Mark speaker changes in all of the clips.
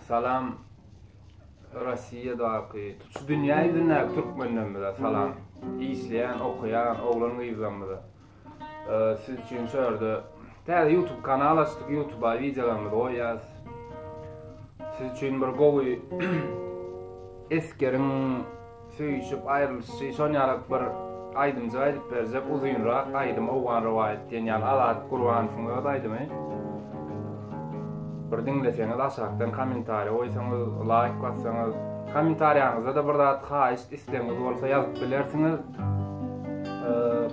Speaker 1: Salam Rossiýadaky, tutuş dünýä ýüzündäki türkmenlerimize salam. Işleýän, okaýan oglan-gyzlarymyza. Siz üçin şu ýerde täze YouTube kanal açdyk, YouTube-a wideolarymyzy goýýas. Siz üçin bir gowy esgeriň Söýüşip aýrylyşy şon ýalak bir aýdymjyk aýdyp berjek uzynrak aýdym Owgan rowaýat diýen ýaly Azat Gurbanowyň öz aýdymy. Bir diňleseňiz aşakdan kommentariýa goýsaňyz laýk bassaňyz kommentariýaňyzda-da bir zat haýyşt islegiňiz bolsa ýazyp bilersiňiz.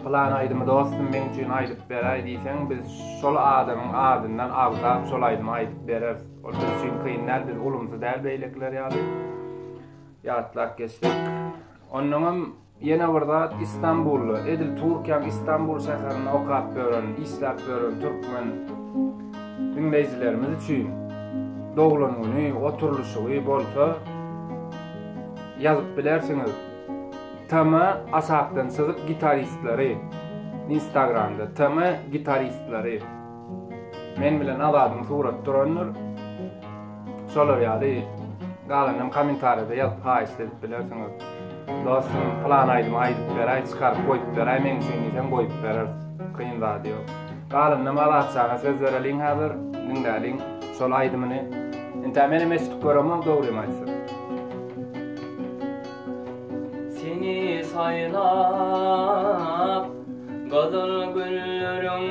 Speaker 1: Pylan aýdymy dostum meň üçin aýdyp beräý diýseň biz şol adamyň adyndan agzap şol aýdymy aýdyp bereris. Ol biz üçin kyn däl biz ulumsy däl beýlekiler ýaly. Ýatlap geçsek. Onnoňam ýene bir zat Istanbulda, edil Türkiýäň Istanbul şäherinde okap ýören, işläp ýören türkmen diňleýjilerimiz üçin doglan güni, oturylyşygy bolsa ýazyp bilersiňiz. TM aşakdan çyzyk gitaristleri Instagramda TM gitaristleri Men bilen Azadyň suraty durandyr. Şolar ýaly galanam kommentariýada ýazyp haýyşt edip bilersiňiz. Dostum pylan aýdymy aýdyp beräý çykaryp goýup beräý meň üçin diýseň goýup bereris. Kyn zady ýok. Galanynam Azatjana söz bereliň häzir diňläliň şol aýdymyny. Intä menem eşidip göremok dogrymy aýtsam.
Speaker 2: Seni saýlap Gyzyl gülleriň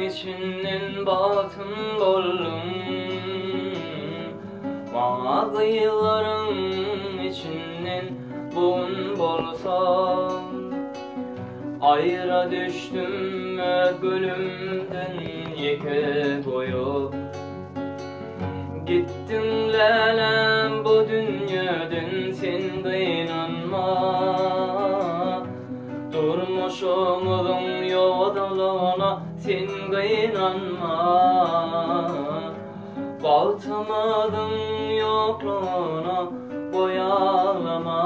Speaker 2: içinden bagtym bolduň. Maňa gyzlaryň içinden bu gün bolsa. Aýra düşdüm öz gülümden ýeke goýup. Gitdiň läläm bu dünýeden sen gynanma. Durmuşymyzyň ýowuzlygyna sen gynanma. Bagtymyzyň ýoklugyna goý aglama.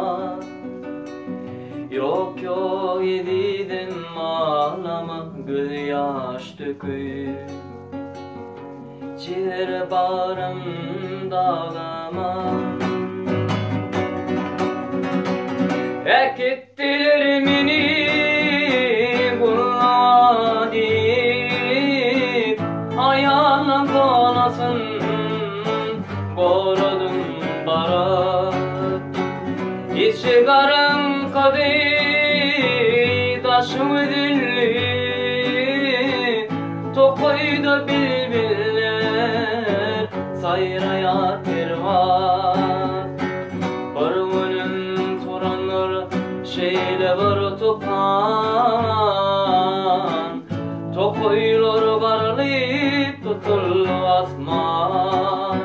Speaker 2: Ýok, ýok ezizim aglama gözýaş döküp. Jiger barym daglama. Äkitdiler meni gulluga diýip, Aýalym golasyn goradym baryp. Içi garaňkydy, daşy üzüldi. Tokaýda bilbiller saýraýar perwaz. Bir günüm turandyr şeýle bir tupan, Tokaýlar garylyp tutuldy asman.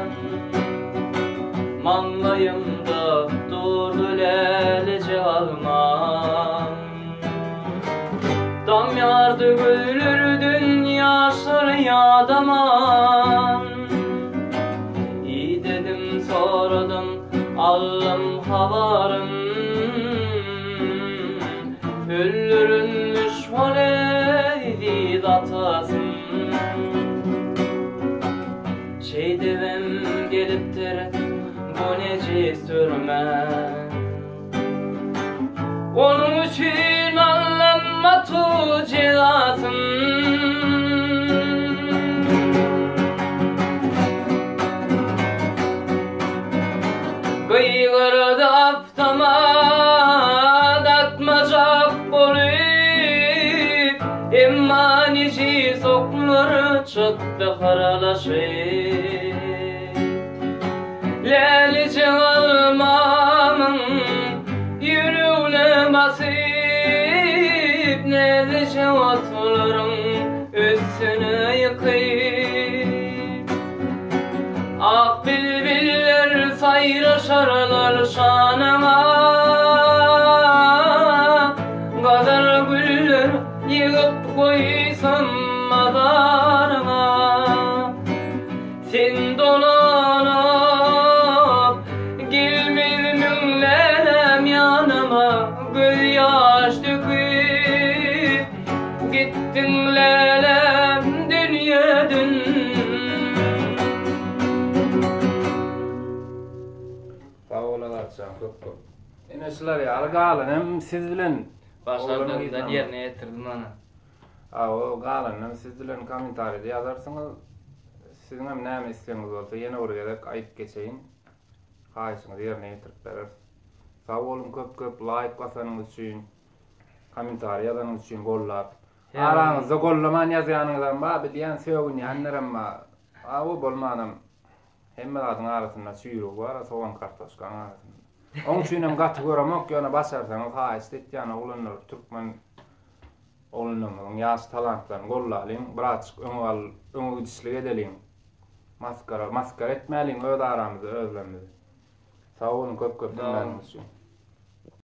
Speaker 2: Maňlaýymda durdy läleje almam. Damýardy gözlerden ýaşlar ýadaman. Idedim, soradym, aldym habaryn. Öldürilmiş ol eziz atasyn. Şeýdibem gelipdir bu nejis türmä. Onuň üçin Allam atu jezasyn. Gygyrdy awtomat atmajak bolup, emma nejis oklar çykdy hyralaşyp. Lälije almamyň ýüregne basyp, Näzije otlaryň üstüne ýykyp. Ak bilbiller saýraşarlar şanyňa, Gazal güller ýygyp goýsam mazaryňa. Sen dolanyp gelmezmiň läläm ýanyma Gözýaş döküp gitdiň läläm dünýeden.
Speaker 1: Azatjan köp köp. Ine şular ýaly galan hem siz bilen
Speaker 2: Başardygymdan ýerine ýetirdim ana.
Speaker 1: Hawa galanynam siz bilen kommentariýada ýazarsyňyz. Siziň hem näme islegiňiz bolsa ýene bir gezek aýyp geçeýin. Haýyşyňyzy ýerine ýetirip bereris. Sag boluň köp köp laýk basanyňyz üçin, kommentariý ýazanyňyz üçin gollap. Araňyzda gollaman ýazýanyňyzam bar, bilýän sögünýänlerem bar. Hawa bolmanam hemme zadyň arasynda çüýrügi bar, sogan kartoşkaň arasynda. Oň üçinem gaty göremok, ýöne başarsaňyz haýyşt etýän oglanlar türkmen oglanlarymyzyň ýaş talantlaryny gollalyň, birazjyk öňe gal, öňe gidişlik edeliň. Maskara, maskara etmäliň öz aramyzda özlerimizi. Sag boluň köp köp diňläniňiz üçin.